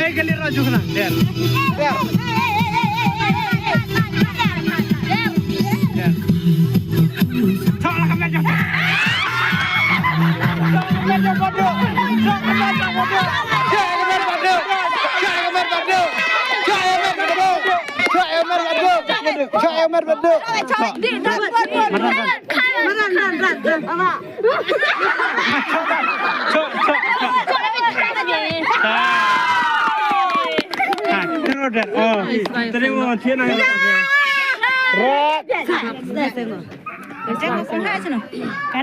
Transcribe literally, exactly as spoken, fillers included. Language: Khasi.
Ey, ka lir raju kena. Der. Der. Der. Chok la ka met jong. Met jong Badu. Chok la ka met jong Badu. Chok la ka met Badu. Chok la ka met Badu. Chok la ka met Badu. Chok la ka met Badu. Chok la ka met Badu. Maran, ran, ran, ran, ran. Ah, terus, der. Oh, tadi mau tiada. Rat.